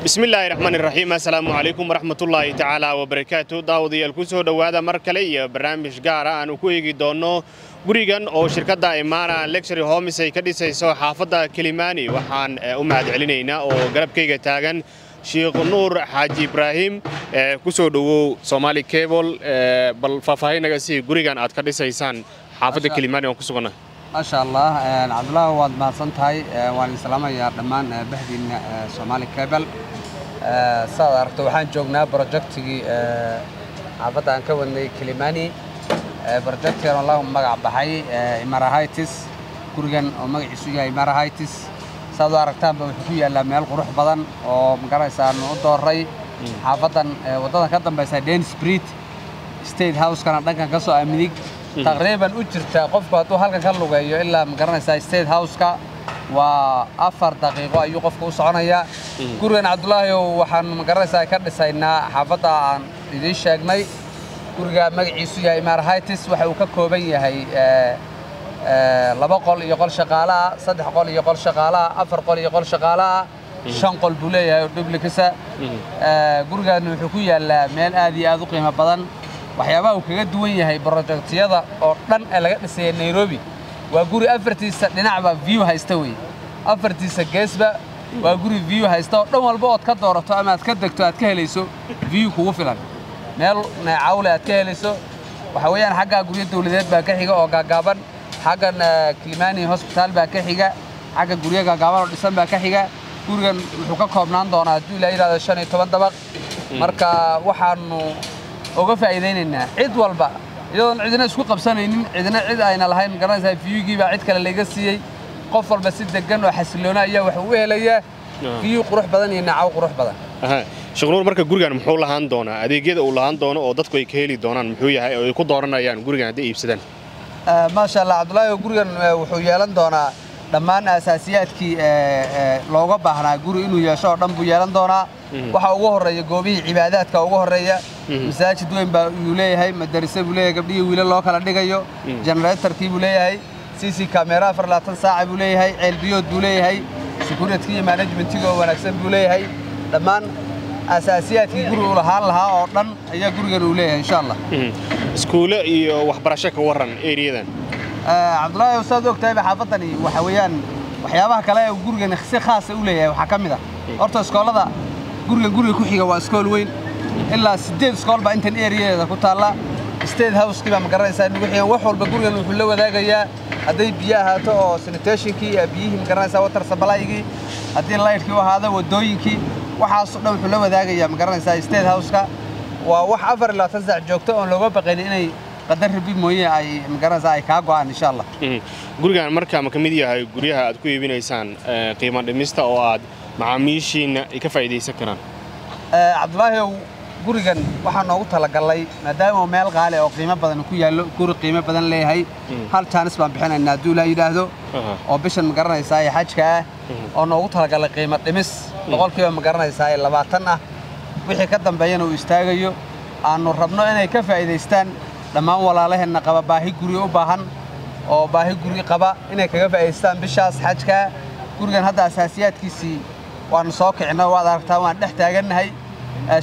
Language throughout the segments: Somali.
Bismillaahi raxmaani raxiim. Assalaamu calaykum waraxmatullaahi tacaala wabarakaatu. Daawadayaal, ku soo dhowaada mar kale iyo barnaamij gaara aanu ku eegi doonno gurigan oo shirkadda Imara Luxury Homes ay ka dhisayso xaafadda Kilimani. Waxaan u mahad celinaynaa oo garabkayga taagan Sheekh Nuur Xaaji Ibraahim. Ku soo dhowow Somali Cable. Bal faahfaahin naga sii gurigan aad ka dhisaysaan xaafadda Kilimani oo ku sugannahay. Maasha Allah, Cabdullaahi, waad mahadsan tahay. Waan islaamayaa dhammaan bahdiinna Somali Cable. Saad aragto, waxaan joognaa projectigii xaafadda aan ka wadnay, Kilimani. Projectigan oo la magac baxay Imara Heights, gurigan oo magaciisu yahay Imara Heights, saad u aragtaanba wuxuu ku yaallaa meel qurux badan oo magaraysa aanu u dooray xaafaddan. Waddadan ka dambaysa Dane Street, State House-kana dhankan ka soo midig taqriiban u jirta. Qofku hadduu halkan ka lugeeyo ilaa magaranaysaa State House-ka waa 4 daqiiqo ayuu qofka u soconayaa. Gurigan, Cabdulaahiyow, waxaanu magaranaysaa ka dhisaynaa xaafadda aan idiin sheegnay. Guriga magaciisu yahay Imara Heights waxa uu ka kooban yahay laba qol iyo qol shaqaale ah, saddex qol iyo qol shaqaale ah, afar qol iyo qol shaqaale ah, shan qol buu leeyahay oo duplex-a. Gurigan wuxuu ku yaallaa meel aad iyo aad u qiimo badan. Waxyaabaha uu kaga duwan yahay projectiyada oo dhan ee laga dhisaya Nairobi waa guri afartiisa dhinacba view haysta wey. Afartiisa geesba waa guri view haysta oo dhan walba ood ka doorato ama aad ka degto aad ka helayso view kugu filan, meel neecawle aad ka helayso. Waxa weeyaan xaggaa guryo dawladeed baa ka xiga oo gaagaaban, xaggan Kilimani Hospital baa ka xiga, xagga guryo gaagaaban oo dhisan baa ka xiga. Gurigan wuxuu ka koobnaan doonaa, hadduu Ilaa yidhahdo, 15 dabaq. Marka waxaanu uga faa'iidaynaynaa cid walba, iyadoon cidina isku qabsanaynin, cidina cid ayna lahayn magaranaysaa viewgii baa cid kale laga siiyey. Qof walba si degan oo xasiloona ayaa wax u helayaa view qurux badan iyo nacaw qurux badan. Sheekh Nuur, marka gurigan muxuu lahaan doonaa? Adeegyada uu lahaan doono oo dadku ay ka heli doonaan muxuu yahay oo ay ku dooranayaan gurigan hadday iibsadaan? Maasha Allah, Cabdullaahi, gurigan wuxuu yeelan doonaa dhammaan asaasiyaadkii looga baahnaa guri inuu yeesho oo dhan buu yeelan doonaa. Waxaa ugu horreeya goobihii cibaadaadka ugu horreeya. Masaajid weyn baa uu leeyahay, madarise buu leeyahay gabdhihii wiilo loo kala dhigayo, generatorkii buu leeyahay, CC camera 24 saaca buu leeyahay, ceelbiyood buu leeyahay, security iyo managementiga oo wanaagsan buu leeyahay. Dhammaan asaasiyaadkii guri uu lahaan lahaa oo dhan ayaa gurigan uu leeyahay, insha Allah. Iskuulo iyo waxbarasho ka warran eriyadan? Cabdullaahi, saad og tahayba, xaafaddani waxa weeyaan waxyaabaha kale ee gurigan si khaasa u leeyahay waxaa ka mid ah horta iskoolada. Gurigan guriga ku xiga waa iskool weyn, ilaa siddeed iskool baa intan eriyadeeda ku taalla. State House-kii baa ma garanaysaa nagu xigan. Wax walba gurigan wuxuu la wadaagayaa, hadday biyo ahaato oo sanitationkii, biyihii ma garanaysaa, water supply-gii, haddii lightkii u ahaado, waddooyinkii, waxaasoo dhan wuxuu la wadaagayaa ma garanaysaa State House-ka. Waa wax 24 saac joogto oon looga baqaynin inay qadar rabi mooye ay ma garanaysaa ay kaa go'aan, insha Allah. Gurigan marka ma ka mid yahay guryaha aad ku iibinaysaan qiimo dhimista oo aad macaamiishiinna ay ka faa'iidaysan karaan? Cabdulaahi, gurigan waxaa noogu talagalay, maadaama meel qaali oo qiimo badan ku yaallo, guri qiimo badan leeyahay, hal chance baan bixinaynaa hadduu Ilaa yidhaahdo oo bishan ma garanaysaa ee xajka ah oo noogu talagalay qiimo dhimis boqolkiiba ma garanaysaa ee 20 ah, wixii ka dambeeyana uu istaagayo. Aanu rabno inay ka faa'iidaystaan dhammaan walaalaheenna qaba baahi guri u baahan oo baahi guri qaba inay kaga faa'iidaystaan bishaas xajkaa. Gurigan hadda asaasiyaadkiisii waanu soo kicinay, waad aragtaa, waan dhex taagannahay.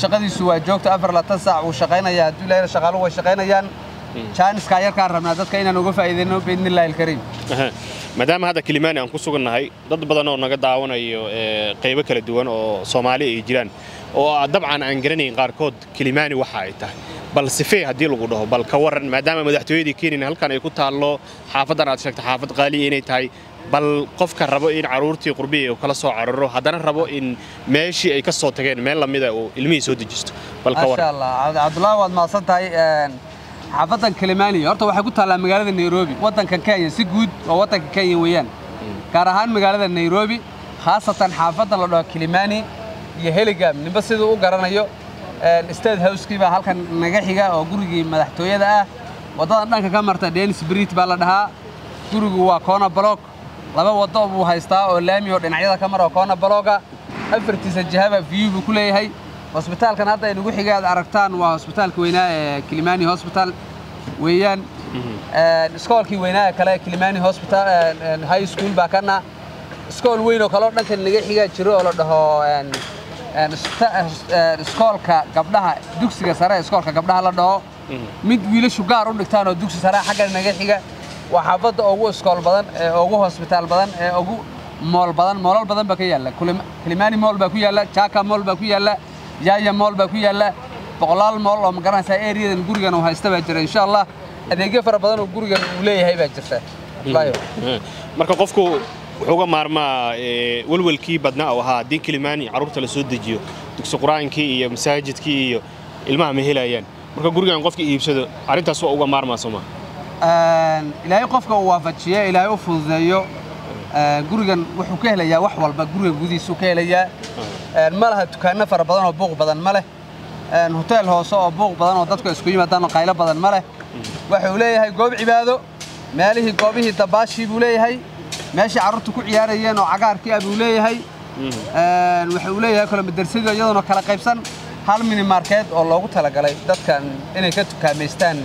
Shaqadiisu waa joogta, 24 saac wuu shaqaynayaa hadduu Ilaahay. Shaqaaluhu way shaqaynayaan. Chance-kaa yarkaan rabnaa dadka inaan uga faa'iidayno biidni Illaahi alkariim. Maadaama hadda Kilimani aan ku sugannahay, dad badan oo naga daawanayo qaybo kala duwan oo Soomaali ay jiraan oo dabcan aan garanayn qaarkood Kilimani waxa ay tahay, bal sifee haddii lagu dhaho, bal ka warran, maadaama madaxtooyadii Kenya halkan ay ku taallo, xaafaddan aad sheegtay xaafad qaali inay tahay, bal qofka rabo in carruurtii qurbihii uu kala soo cararo, haddana rabo in meeshii ay ka soo tageen meel lamida uu ilmihii soo dejisto, bal ka Maasha warran? Allah, Cabdullaahi, waad mahadsan tahay. Xaafaddan Kilimani horta waxay ku taallaa magaalada Nairobi, waddankan Kenya si guud. Waa waddanka Kenya weeyaan, gaar ahaan magaalada Nairobi, khaasatan xaafaddan la dhaho Kilimani iyo Hurlingham, ninba siduu u garanayo. State House-kii baa halkan naga xiga oo gurigii madaxtooyada ah. Waddadan dhanka ka marta Dane Street baa la dhahaa. Gurigu waa corner block, laba waddo buu haystaa oo laami oo dhinacyada ka mara oo corner block-a. Afartiisa jihaba view buu ku leeyahay. Hosbitaalkan hadda aynugu xiga aad aragtaan waa hosbitaalka weynaa ee Kilimani Hospital weeyaan. Iskoolkii weynaa ee kale ee Kilimani Hospital High School baa kana. Iskool weyn oo kale oo dhankan naga xigaa jiro oo la dhaho Iskoolka gabdhaha, dugsiga sare, iskoolka gabdhaha la dhaho, mid wiilashu gaar u dhigtaan oo dugsi sare xagga naga xiga. Waa xaafadda ugu iskool badan, ee ugu hosbitaal badan, ee ugu mall badan. Mallal badan baa ka yaalla. Kilimani Mall baa ku yaalla, Chaka Mall baa ku yaalla, Yaya Mall baa ku yaalla. Boqolaal mall oo, ma garanaysaa, areadan gurigan uu haysta baa jira. Insha Allah adeegyo fara badan oo gurigan uu leeyahay baa jirta. Marka qofku wuxuu uga maarmaa welwelkii badnaa oo ahaa haddii Kilimani carruurta la soo dejiyo, dugsi qur-aankii iyo masaajidkii iyo ilmaha ma helayaan. Marka gurigan qofka iibsado, arrintaas waa uga maarmaa, soo ma? Ilaahay qofka uu waafajiye, Ilaahay u fududeeyo, gurigan wuxuu ka helayaa wax walba. Guriga gudihiisuu ka helayaa. Ma laha dukaanno fara badan oo buuq badan ma leh, hoteel hoose oo buuq badan oo dadku isku yimaadaan oo qaylo badan ma leh. Wuxuu leeyahay goob cibaado, meelihii goobihii dabaashii buu leeyahay, meeshii carruurtu ku ciyaarayeen oo cagaarkii ah buu leeyahay. Wuxuu leeyahay kale madarsadii iyaduna kala qaybsan, hal mini market oo loogu talagalay dadkan inay ka tukaamaystaan,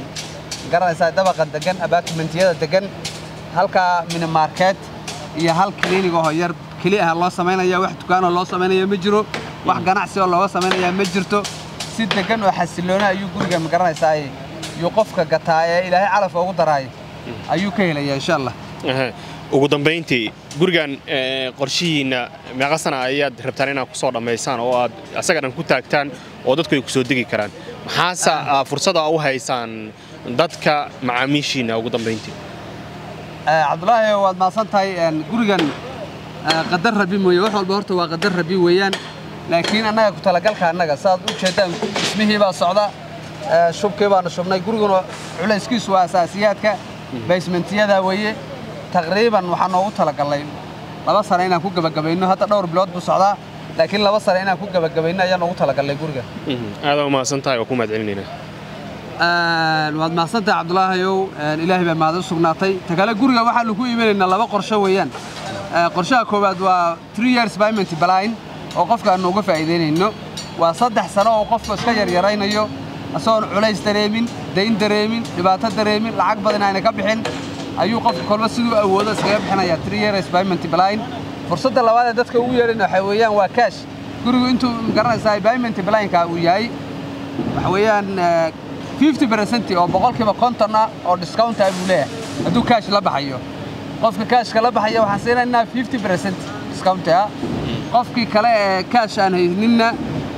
garanaysaa, dabaqa degan, apartmentiyada degan. Halkaa mini market iyo hal clinic oo yar keli ah loo samaynaya. Wax dukaanoo loo samaynaya ma jiro, wax ganacsi oo looga samaynaya ma jirto. Si degan oo xasilloona ayuu guriga, ma garanaysaa, yuu qofka gataa ee Ilaahay calaf ugu daraay ayuu ka helayaa, insha Allah. Ugu dambayntii, gurigan qorshihiinna meeqa sana ayaad rabtaan inaad ku soo dhammaysaan oo aad asaga dhan ku taagtaan oo dadku ay ku soo degi karaan? Maxaase fursada u haysaan dadka macaamiishiinna ugu dambayntii? Cabdulaahi, waad mahadsan tahay. Gurigan qadar Rabi mooye, wax walba horta waa qadar Rabi weeyaan, laakiin annaga ku talagalka annaga, saaad u jeedaan, dhismihii baa socda, shubkii baanu shubnay. Guriguna culayskiisu waa asaasiyaadka basementiyada weeye. Taqriiban waxaa noogu talagalnay 2 sano inaan ku gebagabayno. Hadda dhowr bilood buu socdaa, laakiin 2 sano inaan ku gebagabayno ayaan noogu talagalnay guriga. Aad u mahadsan tahay, waa ku mahad celinaynaa. Waad mahadsantahay, Cabdulaahiyow. Ilaahay baa mahad u sugnaatay. Ta kale, guriga waxaanu ku iibinaynaa laba qorsho weeyaan. Qorshaha koowaad waa 3 years payment plan oo qofka aanu uga faa'iidaynayno. Waa 3 sano oo qofku iska yaryaraynayo, isagoon culays dareemin, dayn dareemin, dhibaato dareemin, lacag badan ayna ka bixin ayuu qofku kolba siduu awoodo iskaga bixinayaa, 3 years payment plan. Fursadda labaad ee dadka ugu yeedhayna waxaa weeyaan waa cash. Gurigu intuu, garanaysaa, payment planka uu yahay, waxa weeyaan 50% oo 50% ah oo discount ah buu leeyahay hadduu cash la baxayo. Qofka cashka la baxaya waxaan siinaynaa 50% discount ah. Qofkii kale ee cash aan hayninna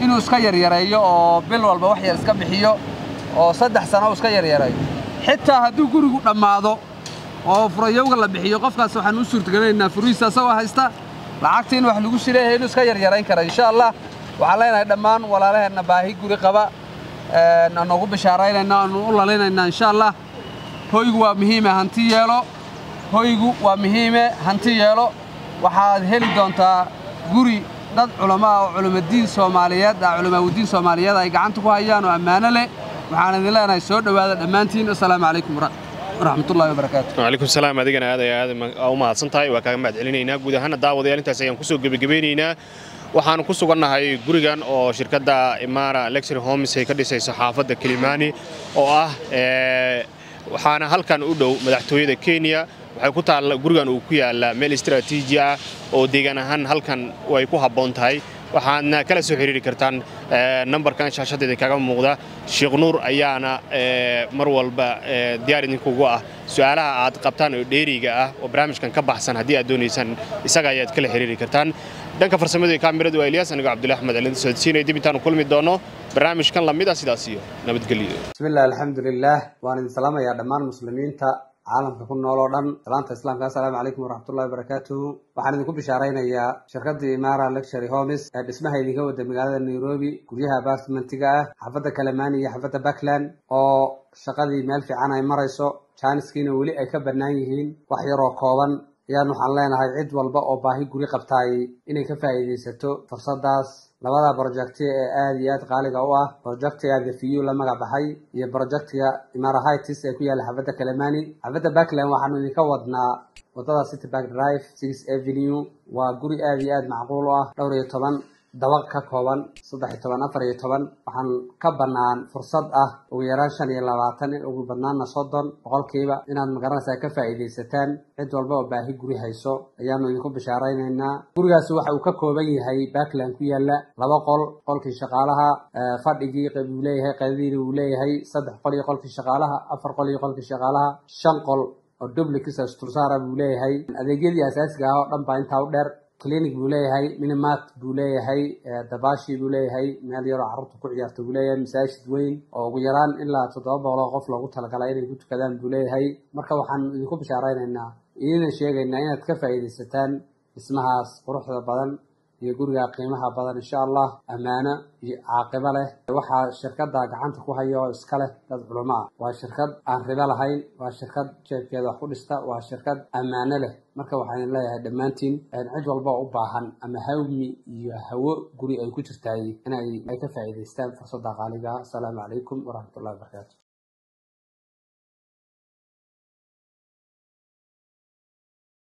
inuu iska yaryareeyo oo bil walba wax yar iska bixiyo oo 3 sano uu iska yaryareeyo. Xitaa hadduu gurigu dhammaado oo furayowga la bixiyo, qofkaas waxaan u suurtagelinaynaa furihiisa asagoo haysta lacagta in wax lagu sileeyahay inuu iska yaryarayn kara, insha Allah. Waxaan leenahay dhammaan walaalaheenna baahi guri qaba aan ugu bishaaraynayna, aanu u lalinaynaa, insha Allah. Hoygu waa muhiime, hanti yeelo. Hoygu waa muhiime, hanti yeelo. Waxaad heli doontaa guri dad culamaa oo culimadiin Soomaaliyeed ah, culimaawdiin Soomaaliyeed ay gacanta ku hayaan oo ammaano leh. Waxaan idin leenahay soo dhowaada dhammaantiin. Assalaamu calaykum waraxmatullahi wabarakaatu. Wacalaykum salaam. Adigana aad ay aad u mahadsan tahay, waa kaaga mahad celinaynaa. Guud ahaana, daawadayaal, intaas ayaan kusoo gebagabeynaynaa. Waxaanu ku sugannahay gurigan oo shirkadda Imara Luxury Homes ay ka dhisayso xaafadda Kilimani oo ah, waxaana halkan u dhow madaxtooyada Kenya. Waxay ku taalla, gurigan uu ku yaallaa meel istaraatiiji ah oo deegaan ahaan halkan way ku habboon tahay. Waxaadna kala soo xiriiri kartaan nambarkan shaashadda idinkaga muuqda. Sheekh Nuur ayaana mar walba diyaar idinkugu ah su'aalaha aad qabtaan oo dheeriga ah oo barnaamijkan ka baxsan. Haddii aad doonaysaan, isaga ayaad kala xiriiri kartaan. Dhanka farsamada iyo kaamiradu waa Ilyaas, anigoo Cabdullahi Axmed Celin socodsiinaya. Dib intaanu kulmi doono barnaamijkan lamid ah, sidaas iyo nabadgelyo. Bismillaah, alxamdulilah. Waan idin salaamayaa dhammaan muslimiinta caalamka ku nool oo dhan salaanta Islaamka. Assalaamu calaykum waraxmatullahi wabarakaatuhu. Waxaan idinku bishaaraynayaa shirkaddii Imara Luxury Homes ee dhismaha idinka wada magaalada Nairobi, guryaha apartmentiga ah, xaafadda Kalemani iyo xaafadda Backland, oo shaqadii meel fiican ay marayso, jaaniskiina weli ay ka bannaan yihiin wax yaroo kooban. Ayaan waxaan leenahay cid walba oo baahi guri qabtaay inay ka faa'iidaysato fursadaas. Labada projecti ee aada iyo aad qaaliga u ah, projectiga The View la magac baxay iyo projectiga Imara Heights ee ku yaalla xaafadda Kalemani. Xaafadda Backland waxaanu idinka wadnaa wadada City Park Drive, 6 Avenue. Waa guri aada iyo aad macquul u ah, dhowr iyo toban Dabaq ka kooban 13, 14. Waxaan ka bannaan fursad ah ugu yaraan 25, in ugu badnaana 30% inaad magaranaysaa ka faa'iidaysataan. Cid walba oo baahi guri hayso ayaanu idinku bishaaraynaynaa. Gurigaasi waxa uu ka kooban yahay backland ku yaala laba qol, qolkii shaqaalaha, fadhigii qayb uu leeyahay, qadadiina uu leeyahay, saddex qol iyo qolkii shaqaalaha, afar qol iyo qolkii shaqaalaha, shan qol oo duplex isdulsaara buu leeyahay. Adeegyadii asaasiga ah oo dhan baa intaa u dheer. Clinic buu leeyahay, minimart buu leeyahay, dabaashi buu leeyahay, meel yaroo carruurta ku ciyaarta buu leeyahay, masaajid weyn oo ugu yaraan ilaa 700 oo qof loogu talagalay inay ku tukadaan buu leeyahay. Marka waxaan idinku bishaaraynaynaa, idina sheegaynaa inaad ka faa'iidaysataan dhismahaas quruxda badan iyo guriga qiimaha badan, insha Allah ammaano iyo caaqibo leh. Waxaa shirkadda gacanta ku haya oo iska leh dad culamo ah. Waa shirkad aan ribo lahayn, waa shirkad jeebkeeda wax ku dhista, waa shirkad ammaano leh. Marka waxaan leeyahay dhammaantiin, cid walba oo u baahan ama hawmi iyo hawo guri ay ku jirtaay, inay ay ka faa'iidaystaan fursadda qaaliga ah. Asalaamu calaykum waraxmatullahi wabarakaatu.